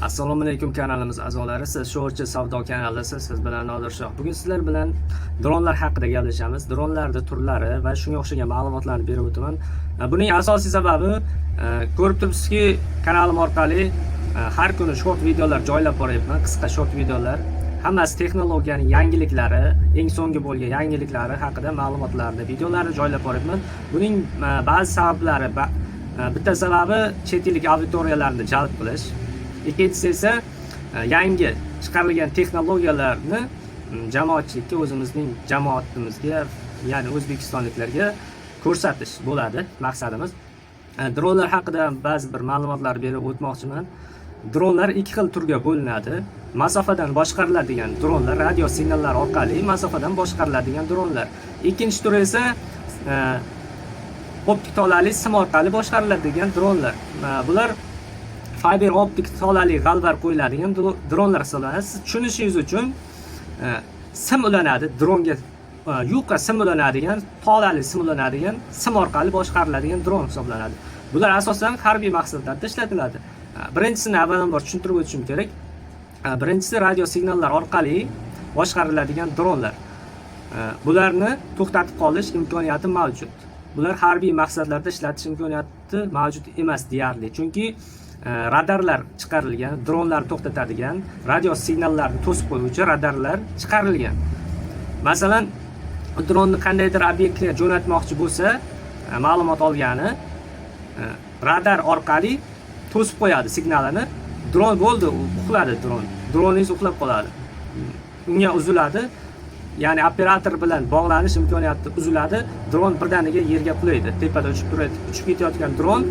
Assalomu alaykum, kanalimiz a'zolari. Siz Sho'rchi savdo kanalidasiz. Siz bilan Nodirshoh. Bugun sizlar bilan dronlar haqida gaplashamiz. Dronlarni turlari va shunga o'xshagan ma'lumotlarni berib o'taman. Buning asosiy sababi, ko'rib turibsizki, kanalim orqali har kuni short videolar joylab boryapman, qisqa short videolar. Hammasi texnologiyaning yangiliklari, eng so'nggi bo'lgan yangiliklari haqida ma'lumotlarni, videolarni joylab boryapman. Buning ba'zi sabablari, bitta sababi chet ellik auditoriyalarni jalb qilish. Ikkinchisi esa yangi chiqarilgan texnologiyalarni jamoatchilikka, o'zimizning jamoatimizga, ya'ni o'zbekistonliklarga ko'rsatish bo'ladi maqsadimiz. Dronlar haqida ba'zi bir ma'lumotlar berib o'tmoqchiman. Dronlar ikki xil turga bo'linadi. Masofadan boshqariladigan dronlar, radio signallar orqali masofadan boshqariladigan dronlar. Ikkinchi turi esa optik tolali sim orqali boshqariladigan dronlar. Bular fiber optik tolali g'alvar qo'yiladigan dronlar hisoblanadi. Siz tushunishingiz uchun, sim ulanadi dronga, yuqa sim ulanadigan, tolali sim ulanadigan, sim orqali boshqariladigan dron hisoblanadi. Bular asosan harbiy maqsadlarda ishlatiladi. Birinchisini avvalambor tushuntirib o'tishim kerak. Birinchisi radio signallar orqali boshqariladigan dronlar. Bularni to'xtatib qolish imkoniyati mavjud. Bular harbiy maqsadlarda ishlatish imkoniyati mavjud emas deyarli. Chunki radarlar chiqarilgan, dronlarni to'xtatadigan, radio signallarni to'sib qo'yuvchi radarlar chiqarilgan. Masalan, dronni qandaydir obyektga jo'natmoqchi bo'lsa, ma'lumot olgani, radar orqali to'sib qo'yadi signalini. Dron bo'ldi, u uxladi dron. Droningiz uxlab qoladi. Unga uziladi. Ya'ni operator bilan bog'lanish imkoniyati uziladi. Dron birdaniga yerga qulaydi. Tepada uchib turadi, uchib ketayotgan dron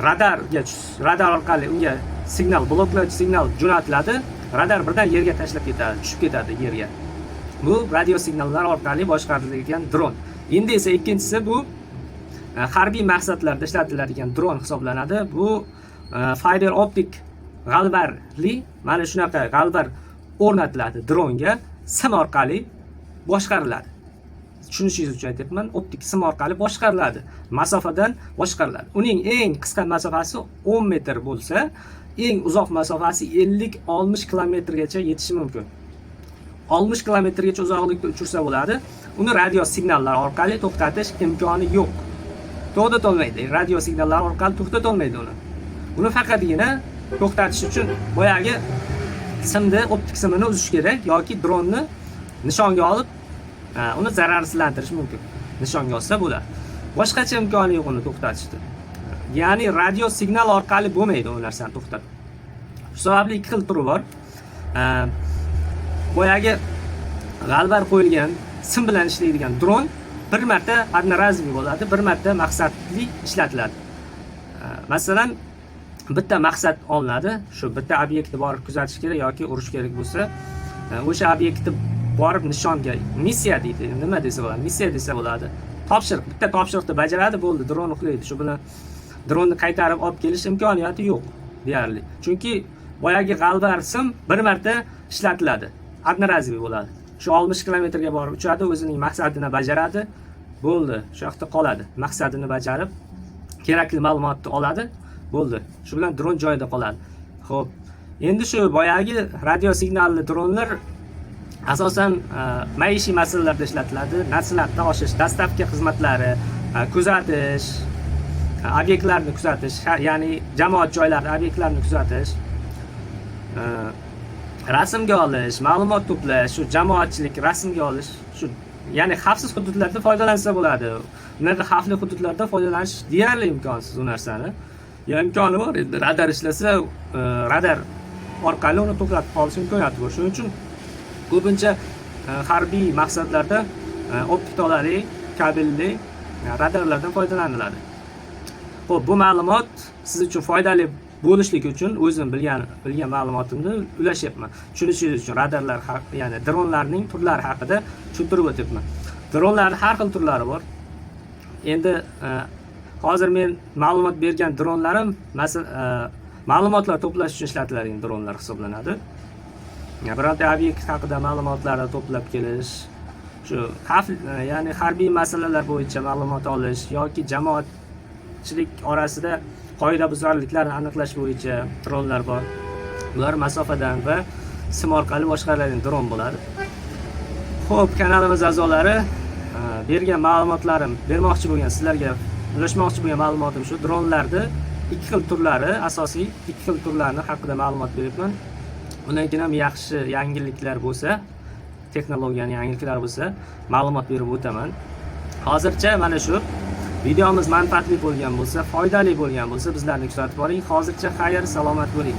radarga, radar orqali unga signal, bloklovchi signal jo'natiladi. Radar birdan yerga tashlab ketadi, tushib ketadi yerga. Bu radio signallar orqali boshqariladigan dron. Endi esa ikkinchisi, bu harbiy maqsadlarda ishlatiladigan dron hisoblanadi. Bu fiber optik g'alvarli, mana shunaqa g'alvar o'rnatiladi dronga, sim orqali boshqariladi. Tushunishingiz uchun aytyapman, optik sim orqali boshqariladi, masofadan boshqariladi. Uning eng qisqa masofasi 10 metr bo'lsa, eng uzoq masofasi 50-60 kilometrgacha yetishi mumkin. 60 kilometrgacha uzoqlikda uchirsa bo'ladi. Uni radio signallar orqali to'xtatish imkoni yo'q, to'xtatolmaydi. Radio signallar orqali to'xtatolmaydi uni. Uni faqatgina to'xtatish uchun boyagi simni, optik simini uzish kerak yoki dronni nishonga olib, uni zararsizlantirish mumkin. Nishonga olsa bo'ladi, boshqacha imkoni yo'q uni to'xtatishni. Ya'ni radio signal orqali bo'lmaydi u narsani to'xtatib. Shu sababli ikki xil turi bor. Boyagi g'alvar qo'yilgan, sim bilan ishlaydigan dron bir marta, одноразовый bo'ladi, bir marta maqsadli ishlatiladi. Masalan, bitta maqsad olinadi, shu bitta obyektni borib kuzatish kerak yoki urish kerak bo'lsa, o'sha obyektni borib nishonga, missiya deydi, nima desa bo'ladi, missiya desa bo'ladi, topshiriq, bitta topshiriqni bajaradi, bo'ldi, dron uxlaydi. Shu bilan dronni qaytarib olib kelish imkoniyati yo'q deyarli, chunki boyagi g'alvar sim bir marta ishlatiladi, одноразовый bo'ladi. Shu 60 kilometrga borib uchadi, o'zining maqsadini bajaradi, bo'ldi, shu yoqda qoladi. Maqsadini bajarib, kerakli ma'lumotni oladi, bo'ldi, shu bilan dron joyida qoladi. Ho'p, endi shu boyagi radio signalli dronlar asosan maishiy masalalarda ishlatiladi: narsalarni tashish, доставка xizmatlari, kuzatish, obyektlarni kuzatish, ya'ni jamoat joylarida obyektlarni kuzatish, rasmga olish, ma'lumot to'plash, shu jamoatchilik rasmga olish, shu, ya'ni xavfsiz hududlarda foydalansa bo'ladi. Unaqa xavfli hududlarda foydalanish deyarli imkonsiz u narsani. Yo imkoni bor endi, radar ishlasa, radar orqali uni to'xtatib qolish imkoniyati bor. Shuning uchun ko'pincha harbiy maqsadlarda optik tolali, kabelli radarlardan foydalaniladi. Ho'p, bu ma'lumot siz uchun foydali bo'lishligi uchun o'zim bilgan ma'lumotimni ulashyapman. Tushunishingiz uchun radarlar, ya'ni dronlarning turlari haqida tushuntirib o'tyapman. Dronlarning har xil turlari bor. Endi hozir men ma'lumot bergan dronlarim, masalan, ma'lumotlar to'plash uchun ishlatiladigan dronlar hisoblanadi. Birorta obyekt haqida ma'lumotlarni to'plab kelish, shu xavf, ya'ni harbiy masalalar bo'yicha ma'lumot olish yoki jamoatchilik orasida Qoidabuzarliklarni aniqlash bo'yicha dronlar bor. Bular masofadan va sim orqali boshqariladigan dron bo'ladi. Xo'p, kanalimiz a'zolari, bergan ma'lumotlarim, bermoqchi bo'lgan, sizlarga ulashmoqchi bo'lgan ma'lumotim shu: dronlarni ikki xil turlari, asosiy ikki xil turlarini haqida ma'lumot beribman. Undan keyin ham yaxshi yangiliklar bo'lsa, texnologiyani yangiliklari bo'lsa, ma'lumot berib o'taman. Hozircha mana shu. Videomiz manfaatli bo'lgan bo'lsa, foydali bo'lgan bo'lsa, bizlarni kuzatib boring. Hozircha xayr, salomat bo'ling.